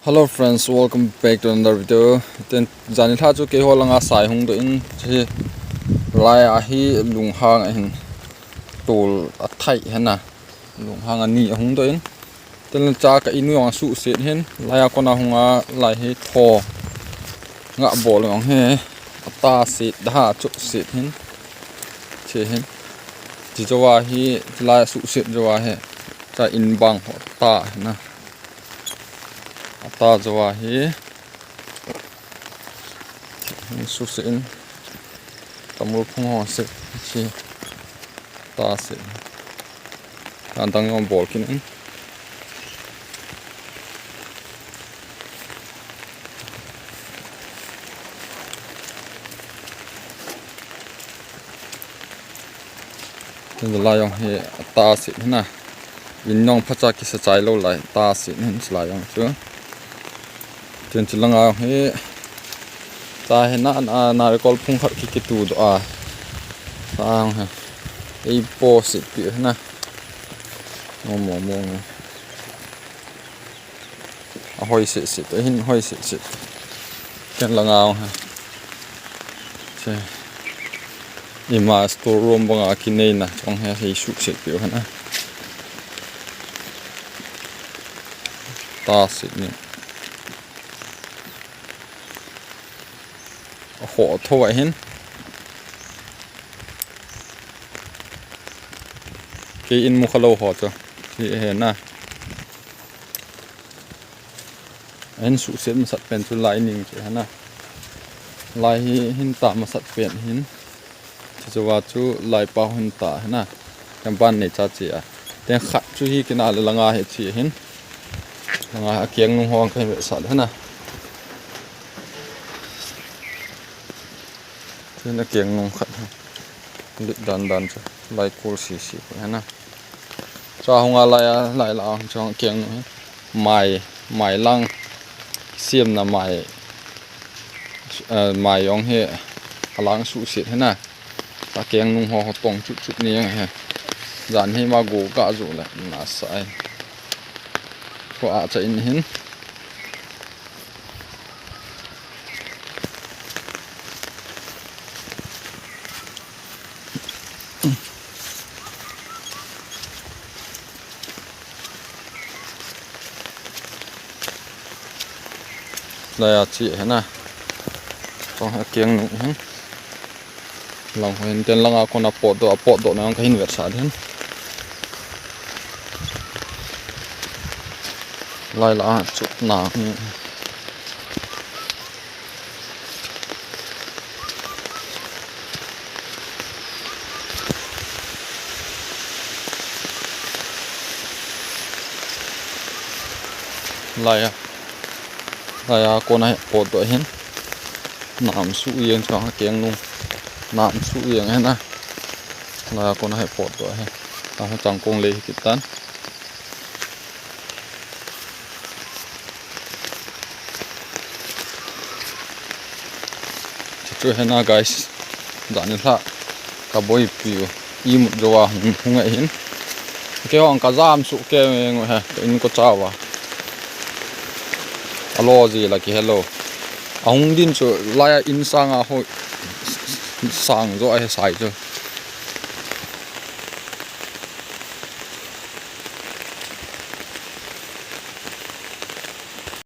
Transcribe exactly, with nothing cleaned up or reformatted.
Hello friends, welcome back to another video. Ten jani lha chu keiho langa sai hung doh in, hiche lai a hi lunghang ahin, tol athai hena, lunghang ani ahung doh in. Ten cha ka inu jong asuhset hin, lai a kona hung a, lai hi tho nga bol jong hi, ataset da chu set hin, che hin. Chi jowa hi, lai asuhset jowa hi, cha in bang ho ta hena. Ata jowa hi. Suhset in. Tamul phung ho set. Chi. Taset. Adang jong bol kit in. Tin lai jong hi ataset hena. In jong phacha kisa chai lou lai, taset hin lai jong chu. Tin chu langa jong hi. Cha hena, a, narikol phung khat ki, kitu doh a. Cha jong hi. Eiposet pi hena. Mo, mo, mo, mo. Ahoi set set, ahin hoi set set. Ken langa jong hi. Che. Ima store room banga kineina jong hi, hi suhset pi hena. Taset ni. Aho tho ahin. Kei in mu kha lou ho chu. Hi hena. Ahin suhset masat pen chu lai ning che hena. Lai hi hin ta masat pen hin. Chu jowa chu lai pa hin ta hena. Kan ban nei cha che a. Ten khat chu hi kina le langa hi che hin. Langa akeng nung ho kahin vetsah le hena. Tin akeng nung khat. Lit dan dan chu. Lai kul sisi hena. Cha hung a lai a, lai la a, cha keng nu hi. Mai, mai lang. Siam na mai. Eh, mai jong hi. Alang suhset hena. Cha keng nung ho, ho tong chut chut ni jong hi. Jan hi ma go ka ju le. Nasa ai. Ko a cha in hin. Lai a che hena. Tong ha keng nu hin. Lang ho hin ten langa kona potdoh, apotdoh na kahin vetsah din. Lai la a chu na. Lai a. Lai a kona hi potdoh hin. Nam suh jeng chu akeng nu. Nam suh jeng hena. Lai a kona hi potdoh hin. Tang ho chang kong le hi kit tan. Chu hena guys, jani lha ka boipi u imut jowa hung, hung ahin. Kei hong ka jam suh kei ngu he, ka in ko chawa. Alo ji la ki hello. Ahung din chu lai a in sanga hoi sang jo ahi sai chu.